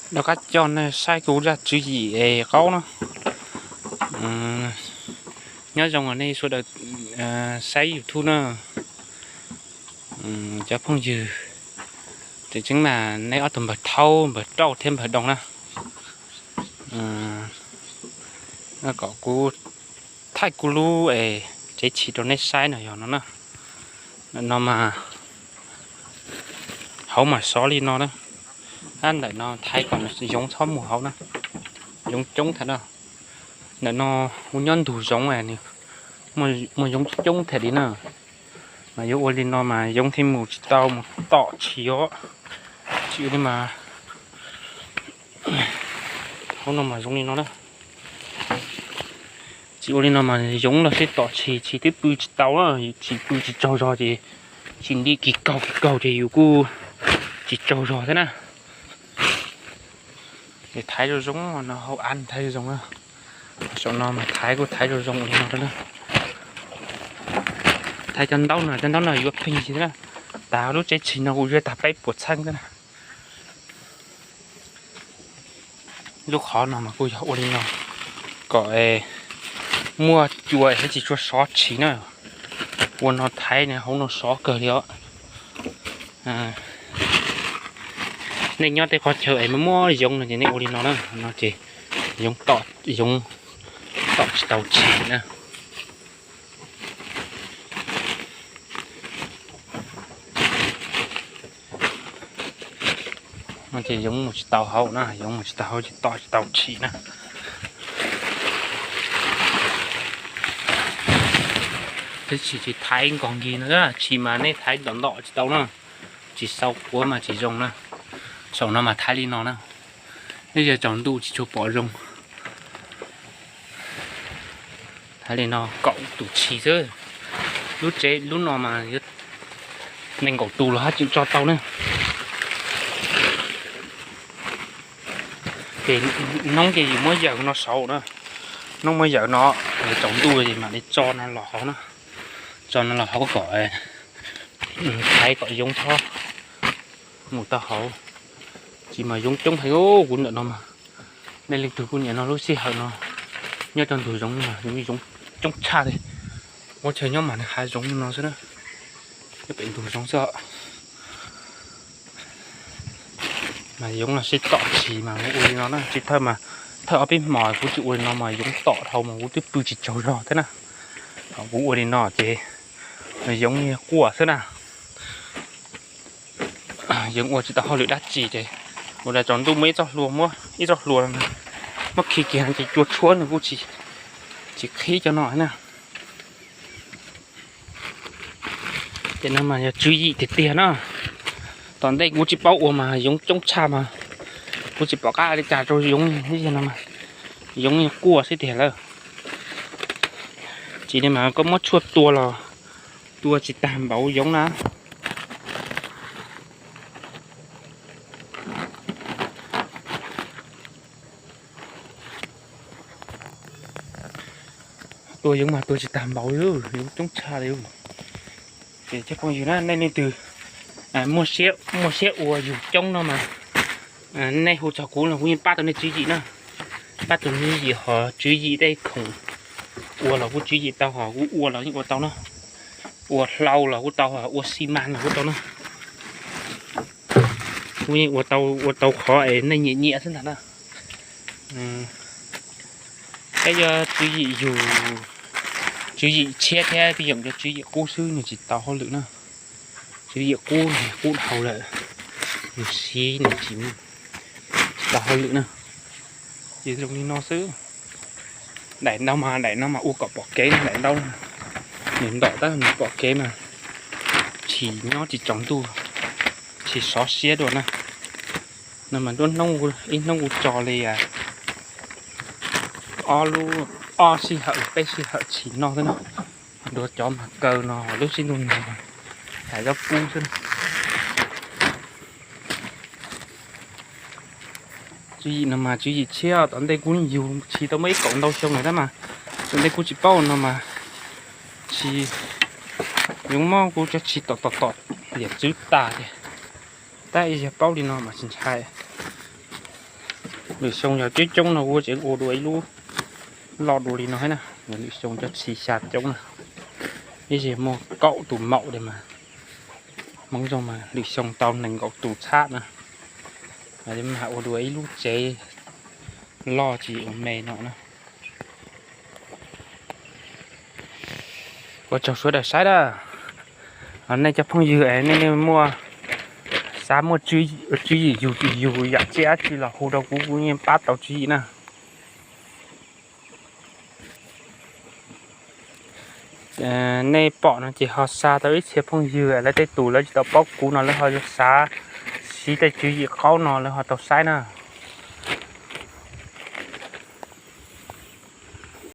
Rov qab coj nej saib kuv zaj tswv yim es qaub na. Nyob zoo nej sawv daws saib YouTube na. Cov phooj ywg, tseem tseeb mas nej ob tug npawg Thaub, npawg Rauj thiab npawg Doo na, kom kuv thaij kuv lub es tsev chim rau nej saib no yog no na. Ntawm no mas hauv mas sov li no na. Ab, ntawm no thaiv kom yoov txhob mus hauv na, yoov coob thiab na. Ntawm no kuv nyob ntug zoov, muaj yoov coob thiab li na. Mas yuav ua li no mas yoov thiaj mus tsis tau mus tom tshis os. Tsis ua li mas hauv no mas zoo li no na. Tsis ua li no mas yoov los sib tom tshis, tshis twb pw tsis tau na, tshis pw tsis tsaug zog ces tshis nti kis kaug kis kaug ces yus kuj tsis tsaug zog thiab na. Es thaiv zoo zoo no, hauv av thaiv zoo zoo na. Saum no mas thaiv kuj thaiv zoo zoo li no na. Thaiv cov ntaub no, cov ntaub no yuav pheej thiab na. Tas lub tsev tshis no kuj yuav tag peb puas txheeb thiab na. Lub qhov no mas kuj yog ua li no kom muaj cua es thiaj tsis tshua sov tshis na. Ua no thaiv hauv no sov kawg li os. Nej nyob tej qhov chaw es muaj muaj yoov no ces nej ua li no na, no ces yoov, yoov tom tsis tau tshis na. No ces yoov mus tsis tau hauv na, yoov mus tsis tau hauv ces tom tsis tau tshis na. Tab sis tsis thaiv nkaus nkis no, tshis mas nej thaiv ntom ntom tsis tau na, tsis xaus quav mas tsis zoo na. Saum no mas thaiv li no na, nyob yog tsaus ntuj tsis tshua pom zoo. Thaiv li no kaum tus tshis xwb. Lub tsev lub no mas nees nkaum tus los haj tseem tso tau na. Ces noob ces yus muab yawm no saud na, noob muab yawm no, tsaus ntuj ces mam li tso no los hauv na, tso no los hauv kom thaiv kom yoov txhob mus tau hauv. Tsis mas yoov coob heev. Kuv ntawm no mas nej leej twg kuj nyiam no, lub sij hawm no nyob rau ntug zoov mas yoov coob tshaj li. Ua chaw nyob mas nws hav zoov no xwb na, nyob pem ntug zoov xwb. Mas yoov los sib tom tshis mas ua li no na, tsis thawj mas thawj ob peb hmos kuv tsis ua li no mas yoov tom dhau mas kuv twb pw tsis tsaug zog thiab na. Kuv ua li no ces yoov quaj xwb na. Yoov ua tsis tau hauj lwm dab tsi ces ua cas tsaus ntuj muaj ib txoj hlua, muab ib txoj hlua muab khi kiag ces cua tshuab nws kuj tsis qhib cov no na. Ces no mas yog tswv yim tiag tiag na. Tom ntej kuv tsis paub ua mas yoov coob tshaj mas kuv tsis pom qab li cas rau yoov no, yoov quaj xwb tiag lawm. Tsis li mas koj muab tshuaj tua los tua tsis tag npaum yoov na. Tua yoov mas tua tsis tag npaum li, yoov coob tshaj li. Ces cov phooj ywg na, nej leej twg muaj siab ua yug coob no mas nej hu txog kuv los kuv yeej pab tau nej tswv yim na. Pab tau tswv yim, ho tswv yim tej khoom ua los kuj tswv yim tau, ho kuv ua los yeej ua tau na. Ua hlau los kuj tau, ua xi mas los kuj tau na. Kuj yeej ua tau, ua tau qhov es nej nyiam nyiam xwb ntag na. Peb yuav tswv yim yug, tswv yim tshiab thiab peb yoom cov tswv yim qub xwb nws tsis tau hauj lwm na. Tswv yim qub nws qub dhau lawm, nws siv nws tsis tau hauj lwm na. Ces zoo li no xwb. Daim ntau mas daim no mas ua kom pom kev na, daim ntau nws ntom tab nws pom kev mas tshis nyob tsis tsaus ntuj, tshis sov siab dua na. No mas nruab hnub, ib hnub kuv tso li ob lub, ob sij hawm peb sij hawm tshis no xwb na. Dua cov mas kaw no lub sij ntuj nag mas hais zaub pub xwb na. Tswv yim no mas tswv yim tshiab, tom ntej kuj yug tshis tau muaj ib kaum ntau xyoo lawm tab mas tom ntej kuj tsis paub no mas tshis, yoov mob kuv cov tshis tom tom tom yam txwv tas tiag. Tab ib yog paub li no mas tsis ntshai. Lwm xyoo yog coob coob no kuv tseem ua dua ib lub loj dua li no thiab na. Lwm xyoo cov txhiv xya coob na, ib zaug muaj kaum tus maum li mas. Hmoob Xyooj mas lwm xyoo tau nees nkaum tus txhab na. Ua dua ib lub tsev loj tsis ua me no na. Ua tsaug sawv daws saib na. Nej cov phooj ywg es nej muaj, xav muaj tswv yim yug tsis yug yam tsiaj dab tsi los hu rau kuv, kuv yeej pab tau tswv yim na. Nej pom no ces ho xa tau ib txhia phooj ywg, lawv tej tus lawv tsis tau paub kuv no lawv ho xav siv tej tswv yim qaub no lawv ho tau saib na.